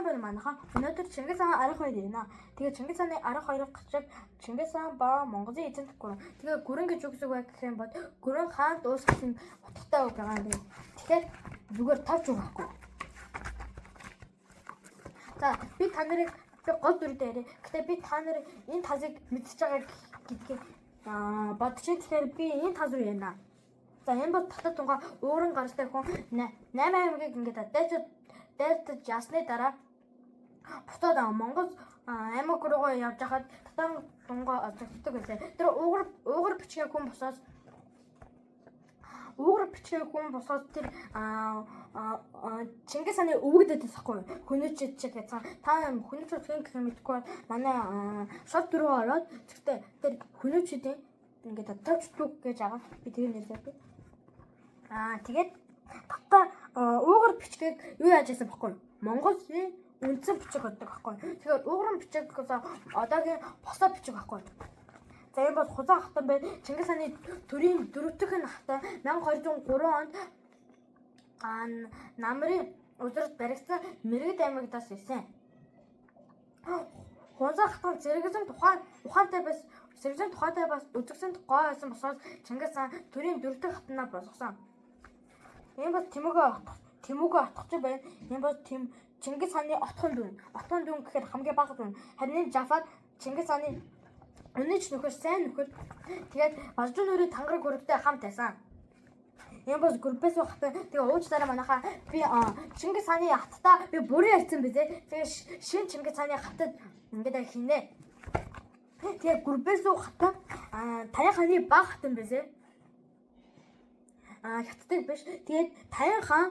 Сайн байна манайхан. Өнөөдөр Чингис хаан 12 ярина. Тэгээ Чингис хааны 12 гачиг Чингис хаан ба Монголын эзэнт гүрэн. Тэгээ гүрэн гэж юу гэсэн үг вэ гэх юм бол гүрэн хаан дуусгасан утгатай үг байгаа юм байна. Тэгэхээр зүгээр тавч үг байхгүй. За би та нарыг би гол дүрдээ яриа. Гэтэ би та нарыг энэ тазыг мэдчихэж байгаа гэдгийг бодчих. Тэгэхээр би энэ таз руу ярина. За энэ бол татад тунгаа ууран гаралтай хүн 8 аймгийг ингээд дайртаж ясны дараа буцаад Монгол аймаг руугаа явж хахад татан тунгаа олзогддог байсан. Тэр уугар бичгийн хүн босоос тэр Чингис хааны өвөгдөд байсан байхгүй хөнөөч чиг гэсэн. Та хөнөөч хэн гэх юм мэдэхгүй манай шот дөрөв ороод тэгтээ тэр хөнөөчүүдийн ингээд тавч түг гэж байгаа. Би тэр нэрсээ би. Тэгээд татаа уугар бичгийг юу яаж яасан бэхгүй. Монголын үндсэн бичиг гэдэг байхгүй. Тэгэхээр уугарын бичиг гэсэн одоогийн босоо бичиг байхгүй. За энэ бол Хузан хатан байна. Чингис хааны төрийн дөрөвдөх нь хатан 1203 онд намрын удирд баригдсан Мэргэд аймагдаас ирсэн. Хузан хатан зэрэгзэн тухайн ухаантай бас зэрэгзэн тухайтай бас үзэгсэнд гоо байсан босоос Чингис хаан төрийн дөрөвдөх хатанаа болгосон. Энэ бол Тэмүүгөө отгоч байна. Энэ бол Чингис хааны отхон дүүн. Отхон дүүн гэхээр хамгийн бага дүүн. Харин энэ Жафар Чингис хааны үнэч нөхөр, сайн нөхөр. Тэгээд Балжун нүрийн тангараг хөрөгтэй хамт байсан. Энэ бол Гүрбэс хатан. Тэгээ уучлаарай манайхаа би Чингис хааны хаттаа би бүрэн ярьсан бизээ. Тэгээ шин Чингис хааны хаттад ингээд хинэ. Тэгээ Гүрбэс хатан Таян хааны баг хатан бизээ. Хаттдаг биш. Тэгээд Таян хаан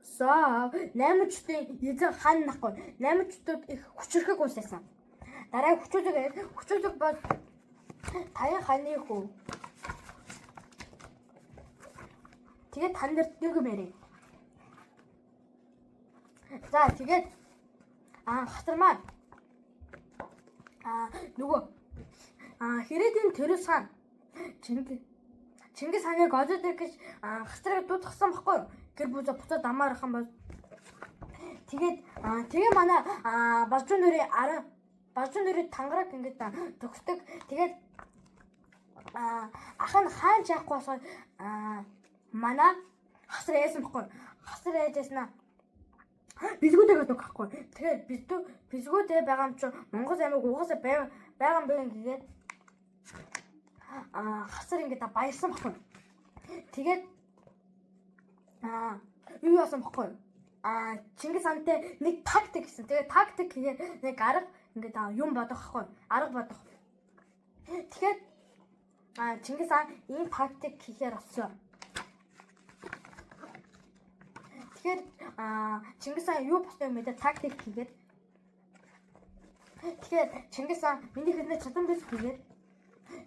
соо наймчдын эзэн хаан нахгүй. Наймчдууд их хүчрхэг улс байсан. Дараа хүчүүлэг бол Таян хааны хүү. Тэгээд тань нарт нэг юм ярив. За тэгээд хатар маань нөгөө хэрээдийн төрөс хаан Чингис хааныг олоод ирэх гэж хасрыг дуудсан байхгүй юу? Гэр бүлээ буцаад амаарах юм бол тэгээд тэгээ манай Балжун нүрийн 10 Балжун нүрийн тангараг ингээд төгсдөг. Тэгээд ах нь хаан чаахгүй болохоор манай хасар яасан байхгүй юу? Хасар яаж яснаа бэлгүүдээ гэдэг байхгүй. Тэгэхээр бэлгүүдээ байгаа юм чи Монгол аймаг угаасаа байгаа юм байна гэгээд хасар ингээд баярсан байхгүй. Тэгээд юу яасан байхгүй. Чингис хаантай нэг тактик гэсэн. Тэгээд тактик хийгээд нэг арга ингээд юм бодох байхгүй. Арга бодох. Тэгэхээр Чингис хаан ийм тактик хийхээр болсон. Тэгэхээр Чингис хаан юу болсон юм бэ? Тактик хийгээд. Тэгэхээр Чингис хаан миний хэрнээ чадан биш хийгээд.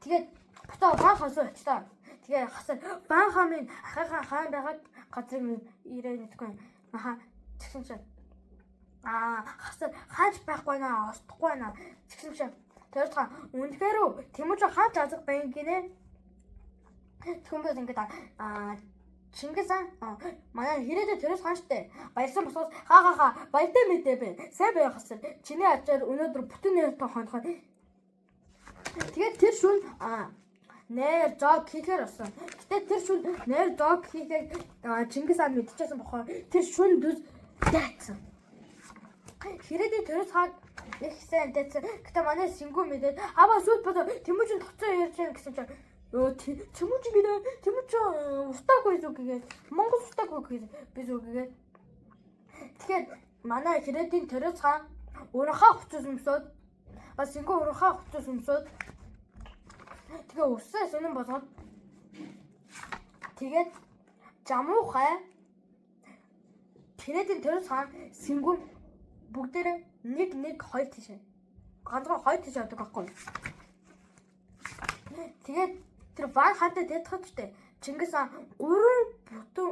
Тэгээд буцаа баан хаан очлоо. Тэгээ хасар баан хаан минь ахыхаа хаан байгаад газрыг ирээ мэдгүй. Аха тэгсэн чинь хасар хаач байхгүй наа, олдохгүй наа. Тэгсэн чинь тэр хаан үнэхээр үү Тэмүүжин хаач азаг байна гинэ. Тэгвэл ингээд Чингис хаан манай хэрээдээ тэрээс хаан штэ. Баярсан босоос ха ха ха баяртай мэдээ бэ. Сайн бай хасар. Чиний ачаар өнөөдөр бүтэн нэр хонхоо. Тэгээд тэр шүн нэр зог хийхээр болсон. Гэтэ тэр шүн нэр зог хийхээр Чингис хаан мэдчихсэн бохоо. Тэр шүн дүз дайцсан. Хэрээдээ тэрээс хаан их сайн дайцсан. Гэтэ манай Сингүү мэдээд аваа сүйт бодоо Тэмүүжин тоцоо ярьж байгаа гэсэн чинь Тэмүүжин гинэ Тэмүүжин устаагүй зүг гэгээд Монгол устаагүй гэгээд би зүг гэгээд. Тэгэхээр манай хэрээдийн тэрээс хаан өөрийнхөө хувцас өмсөөд бас Сингүү өөрийнхөө хувцас өмсөөд тэгээ өсөө сонин болгоод тэгээд Жамуухай Тэрээдийн төрөс хаан Сингүү бүгдээрээ 1 1 2 тийш. Ганцхан 2 тийш явдаг байхгүй. Тэгээд тэр Ван хаантай дайдахад штэ Чингис хаан 3 бүтэн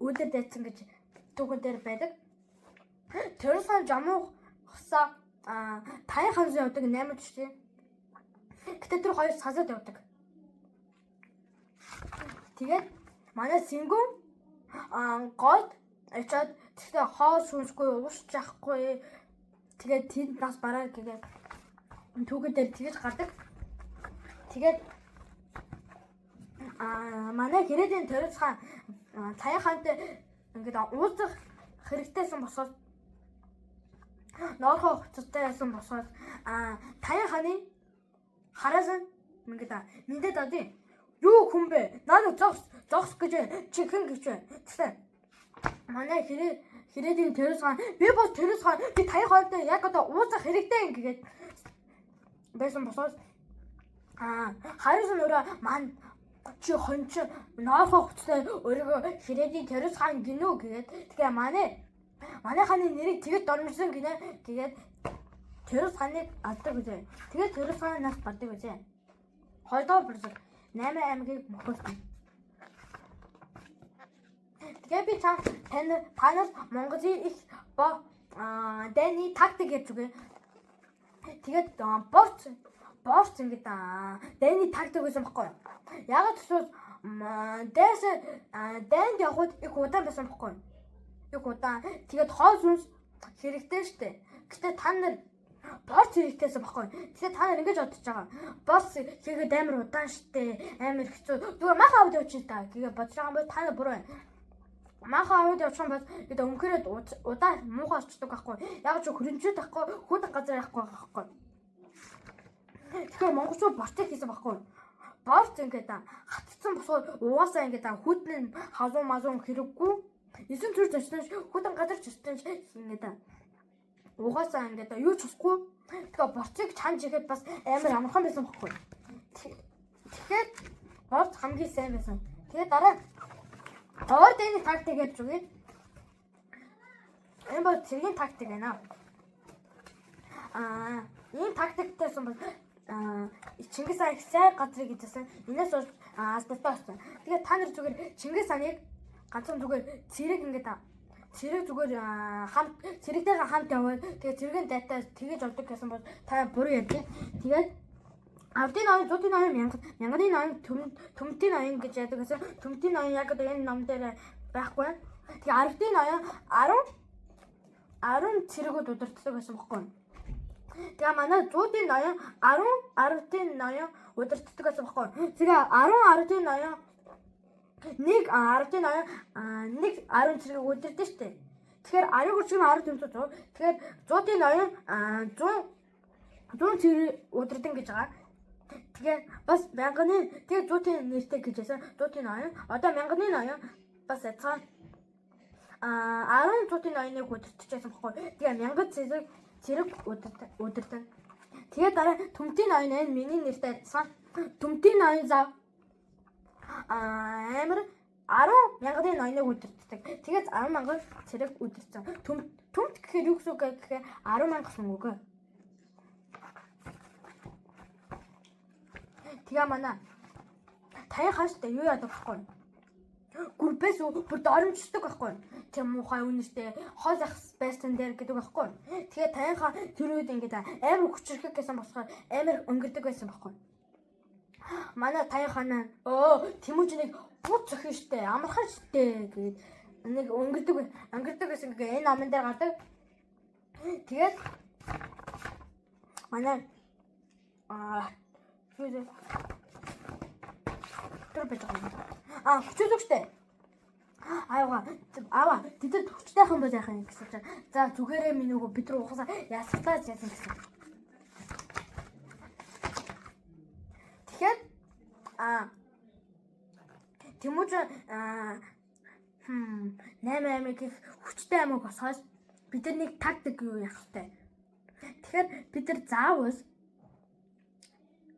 үлээр дайцсан гэж түүхэн дээр байдаг. Төрөс хаан Жамуухсаа Таян хаан явдаг 8 штэ. Гэтэ тэр хоёр сасаад явдаг. Тэгээд манай Сингүү голд очиод тэгтээ хоол шүншгүй уушж авахгүй Тэгээд тэнд нас бараа тэгээд түүхэн дээр тэгэж гардаг. Тэгээд манай Хэрээдийн Ториус хаан Таян хаантай ингээд уулзах хэрэгтэйсэн босоод ноорхоо хувцастай байсан босоод Таян хааны хараас ингээд мэдээд авдیں۔ Юу хүн бэ? Наад зогс зогс гэж чи хэн гэж вэ? Тэгсэн. Манай Хэрээдийн Ториус хаан би бас Ториус хаан би Таян хаантай яг одоо уулзах хэрэгтэй ингээд байсан босоод хараас нь өөрөө мань чи хонч ноорхоо хувцастай өөрийгөө Хэрээдийн Ториус хаан гинүү гээд тэгээ манай хааны нэрийг тэгэд дормжсон гинэ тэгээд Ториус хааныг алдаг үзээ. Тэгээд Ториус хаан нас бардаг үзээ. Хоёрдугаар бүлэг 8 аймгийг мөхөсөн. Тэгээ би та нар Монголын их дайны тактик ярьж үгүй. Тэгээд борц ингээд дайны тактик байсан байхгүй юу? Ягаад гэвэл дайс дайнд явхад их удаан байсан байхгүй юу? Их удаан. Тэгээд хоол сүнс хэрэгтэй штэ. Гэтэ та нар борц хэрэгтэйсэн байхгүй юу? Тэгэхээр та нар ингэж бодож байгаа. Борц хийгээд амар удаан штэ. Амар хэцүү. Зүгээр маха аваад явчих та. Тэгээ бодож байгаа юм бол та нар буруу байна. Маха аваад явчих юм бол гэдэг өмнөхөрөө удаан муухай очдог байхгүй. Яг ч хөрөнчүүд байхгүй, хүдэн газар яахгүй байхгүй. Тэгэхээр монголчууд борцыг хийсэн байхгүй. Борц ингээд хатцсан босоод угаасаа ингээд хүдэн нь халуун мазуун хэрэггүй. 9 төр зочсон хүдэн газар ч очсон ингээд угаасаа ингээд юу ч усгүй. Тэгэхээр борцыг чанж ихэд бас амар амархан байсан байхгүй. Тэгэхээр борц хамгийн сайн байсан. Тэгээд дараа ор дэний тактик гэж үгүй. Энэ бол цэргийн тактик байна. Энэ тактиктайсан бол Чингис хаан их сайн газрыг эзэлсэн. Энээс хойш алдартай болсон. Тэгээд та нар зүгээр Чингис хааныг ганцхан зүгээр цэрэг ингээд цэрэг зүгээр хамт цэрэгтэйгээ хамт яваад тэгээд цэргийн дайтай тэгэж олдог гэсэн бол та буруу ярьж. Тэгээд Авдын ноён, зуудын ноён, мянганы ноён, төмтийн ноён гэж яадаг гэсэн. Төмтийн ноён яг одоо энэ ном дээр байхгүй. Тэгээ арвдын ноён 10 цэрэгүүд удирддаг байсан байхгүй. Тэгээ манай зуудын ноён 10 арвдын ноён удирддаг байсан байхгүй. Тэгээ 10 арвдын ноён 1 арвдын ноён 1 10 цэрэг удирдсан шүү дээ. Тэгэхээр 10 гүрч нь 10 төмсө 100. Тэгэхээр зуудын ноён 100 цэрэг удирдан гэж байгаа. Тэгээ бас мянганы тэгээ зуутын нэртэй гэж байсан. Зуутын ноён. Одоо мянганы ноён бас адилхан 10 зуутын ноёныг удирдчихсан байхгүй. Тэгээ мянган цэрэг удирдан. Тэгээ дараа төмтийн ноён энэ миний нэртэй адилхан. Төмтийн ноён зав амар 10 мянганы ноёныг удирддаг. Тэгээд 10 мянган цэрэг удирдсан. Төмт гэхээр юу гэсэн үг гэхээр 10 мянга гэсэн үг. Тэгээ манай Таян хаан штэ юу яадаг байхгүй. Гүрбээс бүр доромжсдаг байхгүй. Тэр муухай үнэртэй хоол ах байсан дээр гэдэг байхгүй. Тэгээ Таян хаан тэр үед ингээд амар хүчрхэг гэсэн босохоор амар өнгөрдөг байсан байхгүй. Манай Таян хаан Тэмүүжнийг бүр зөхин штэ амархан штэ гээд нэг өнгөрдөг байсан гээ энэ номон дээр гардаг. Тэгээд манай тэр байж байгаа юм. Хүчүүлэгчтэй. Аава, тэд нар хүчтэйхэн бол яах юм гэсэн чинь. За зүгээрээ минь нөгөө бид нар угаасаа ясгтаа яасан гэсэн. Тэгэхээр Тэмүүжин 8 аймаг их хүчтэй аймаг босгоос бид нар нэг тактик юу яах вэ? Тэгэхээр бид нар заавал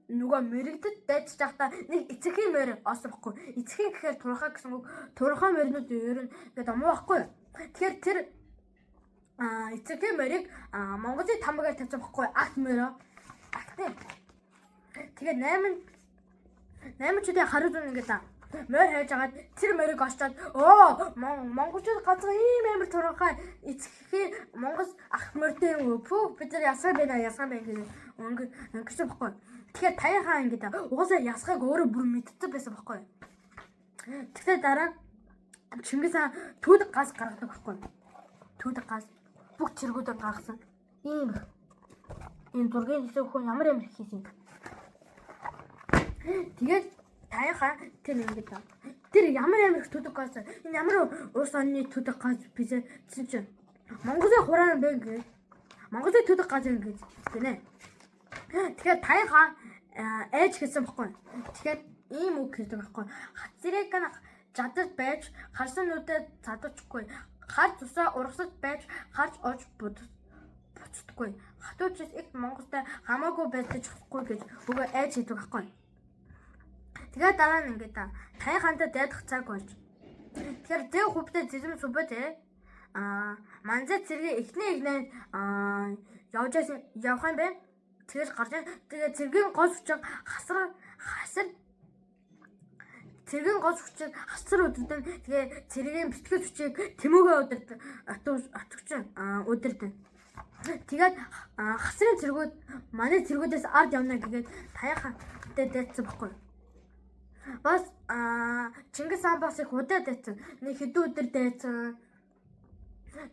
нөгөө мэрэгдэд дайчж байхдаа нэг эцэгхийн морь олсон байхгүй. Эцэгхийн гэхээр турхаа гэсэн үг. Турхаа моринууд ер нь ингээд муу байхгүй. Тэгэхээр тэр эцэгхийн морийг Монголын тамгаар тавьсан байхгүй. Акт морио. Актын. Тэгээд 8 чудын хариу зүүн ингээд морь хайж агаад тэр морийг олчоод монголчууд ганцхан ийм амар турхаа эцэгхийн Монгол ах морьтой юм уу? Пүү бид нар ясгаа байна гэж өнгөрсөн байхгүй. Тэгэхээр Таян хаан ингээд угаасаа ясгааг өөрөө бүр мэддэг байсан байхгүй. Тэгэхээр дараа Чингис хаан түүдэг газ гаргадаг байхгүй. Түүдэг газ бүх цэргүүдээр гаргасан. Ийм энэ зургийн хэсэг хүн ямар ямар хийсэн юм. Тэгээд таяхаа тэр ингэж аа. Тэр ямар ямар их төдөг газ энэ ямар улс орны төдөг газ бисээ гэсэн чинь Монголын хураан бэ гэж. Монголын төдөг газ юм гэж гинэ. Тэгэхээр таяхаа айж хэлсэн баггүй. Тэгэхээр ийм үг хэлдэг баггүй. Хацрыг нь жадаж байж харсан нүдэд задажгүй. Хар цусаа ургасаж байж харж ож буцдаггүй. Хатуучс их Монголтай хамаагүй байж чадахгүй гэж өгөө айж хийдэг байхгүй. Тэгээд дараа нь ингээд таян хантай дайдах цаг болж. Тэгэхээр зэв хүвтэй зэзэм сүбэт манзай цэргийн эхний игнэ явж явах юм байна. Тэгэж гарч тэгээ цэргийн гол хүчин хасар хасар цэргийн гол хүчийг хасар удирдан тэгээ цэргийн бэлтгэл хүчийг тэмөөгөө удирдан отогч удирдан. Тэгээд хасрын цэргүүд манай цэргүүдээс ард явна гэгээд таяхатай дайцсан баггүй. Бас Чингис хаан бас их удаа дайцсан. Нэг хэдэн өдөр дайцсан.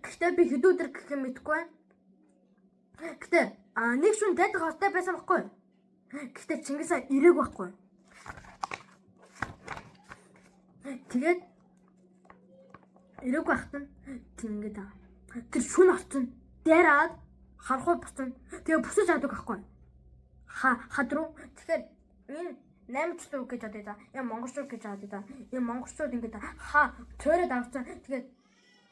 Гэхдээ би хэдэн өдөр гэх юм мэдэхгүй байна. Гэтэ нэг шүн дайдах хостой байсан баггүй. Гэтэ Чингис хаан ирээг байхгүй. Тэгээд ирээг байхад нь ингээд тэр шүн орсон дайраад харахгүй буцна. Тэгээ бүсэж авдаг байхгүй. Хад руу. Тэгэхээр энэ 8 ч үг гэж бодъё да. Энэ монголчууд гэж бодъё да. Энэ монголчууд ингээд ха цойроод авсан. Тэгээд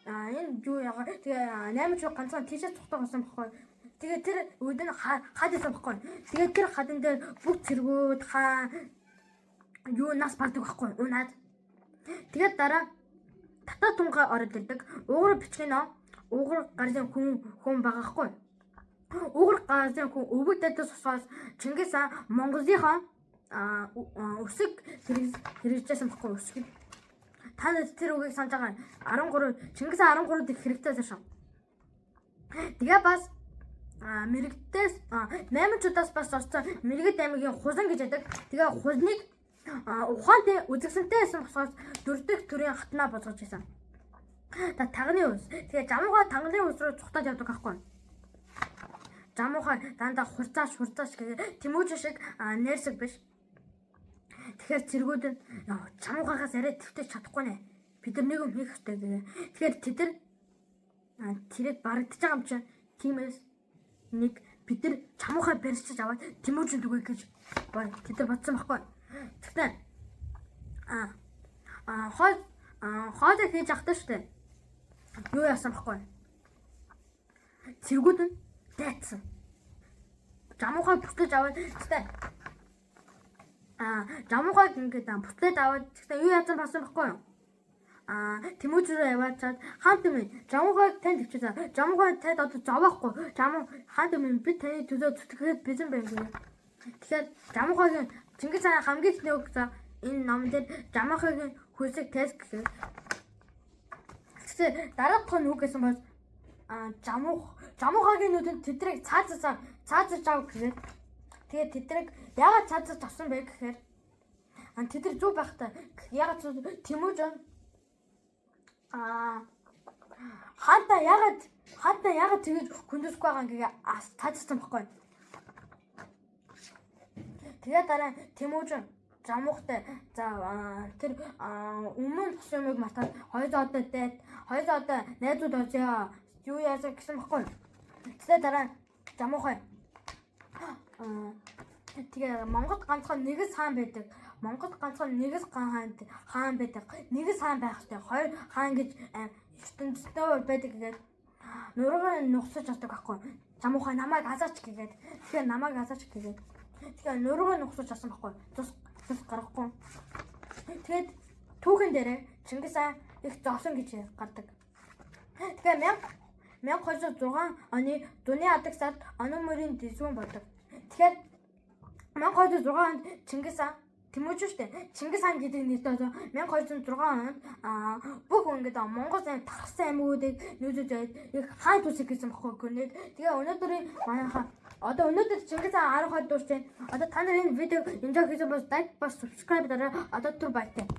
энэ юу ягаа тэгээ 8 ч ганцхан тийшээ цухтаа болсон байхгүй. Тэгээ тэр үед нь хад исэн байхгүй. Тэгээ тэр хадан дээр бүх цэргүүд хаа юу нас бардаг байхгүй. Унаад. Тэгээд дараа татаа тунгаа ороод ирдэг. Уугар бичгэн нөө уугар гарын хүн байгаа хгүй. Уугар гарын хүн өвөг дайдас усаас Чингис хаан Монголынхаа өсөг хэрэгжижсэн байхгүй өсөг. Та нар тэр үгийг санаж байгаа 13 Чингис хаан 13 дэх хэрэгцээсэн шав. Тэгээ бас мэрэгдээс 8 чудаас бас орсон мэрэгд аймгийн хулан гэж яадаг. Тэгээ хулныг ухаантай үзэгсэнтэй байсан босоос дөрөв дэх төрийн хатнаа босгож байсан. Та тагны ус. Тэгээ жамууга тагны ус руу цухтаад явдаг байхгүй. Жамууга дандаа хурцааш хурцааш гэх Тэмүүжин шиг нэрсэг биш. Тэгэхээр цэргүүд нь жамуугаас арай твтэж чадахгүй нэ. Бид нар нэг юм хийх хэрэгтэй гэх. Тэгэхээр тэд нар тэрэг барагдчих байгаа юм чинь тиймээс нэг бид нар чамуухай барьчиж аваад Тэмүүжин түгээ гэж тэд нар бодсон байхгүй. Тэгтээ хоол хийж авах шүү дээ. Юу яасан байхгүй. Цэргүүд нь дайцсан. Жамуухай бүтлэж аваад тэгтээ жамуухайг ингээд бүтлээд аваад тэгтээ юу яасан басан байхгүй юу? Тэмүүж рүү яваачаад хаан түмэн жамуухайг танд өвчсөн. Жамуухай танд одоо зовоохгүй. Жамуу хаан түмэн би таны төлөө зүтгэхэд бэлэн байна гэх. Тэгэхээр жамуухайгийн Чингис хаан хамгийн ихний үг за энэ ном дээр жамуухайгийн хөлсөг тест гэхээр. Тэгтээ дараах нь үг гэсэн бол жамуухайгийн нүдэнд тэдрийг цаазаж ав гэхээр. Тэгээд тэдрийг яагаад цаазаж авсан бэ гэхээр тэд нар зүг байхдаа яагаад Тэмүүжин хаантаа яагаад тэгэж хүндэлэхгүй байгаа ингээ цаазсан байхгүй. Тэгээ дараа Тэмүүжин жамуухтай за тэр өмнө бас юмыг мартаад хоёулаа одоо дайд хоёулаа одоо найзууд олжээ юу яасан гэсэн байхгүй. Тэгээ дараа жамуухай тэгээ Монголд ганцхан нэг л хаан байдаг. Монголд ганцхан нэг л хаан байдаг. Нэг л хаан байх хэрэгтэй. Хоёр хаан гэж ертөнцийн байдаг гэдэг нуруугаа нухсаж авдаг байхгүй. Жамуухай намайг азаач гэгээд. Тэгэхээр намайг азаач гэгээд. Тэгэхээр нуруугаа нухсаж авсан байхгүй. Тус гаргахгүй. Тэгээд түүхэн дээрээ Чингис хаан их зовсон гэж гардаг. Тэгэхээр 1206 оны зуны адаг сард онон мөрийн дэзүүн болдог. Тэгэхээр 1206 онд Чингис хаан Тэмүүжин штэ. Чингис хаан гэдэг нэртэй одоо 1206 онд бүх ингээд Монгол аймаг тархсан аймагуудыг нүүзэж их хаан төсөг гэсэн баггүй гүнээд. Тэгээ өнөөдрийн манайхаа одоо өнөөдөр Чингис хаан 12 дуурч байна. Одоо та нар энэ видеог enjoy хийсэн бол like бас subscribe дараа одоо түр баяртай.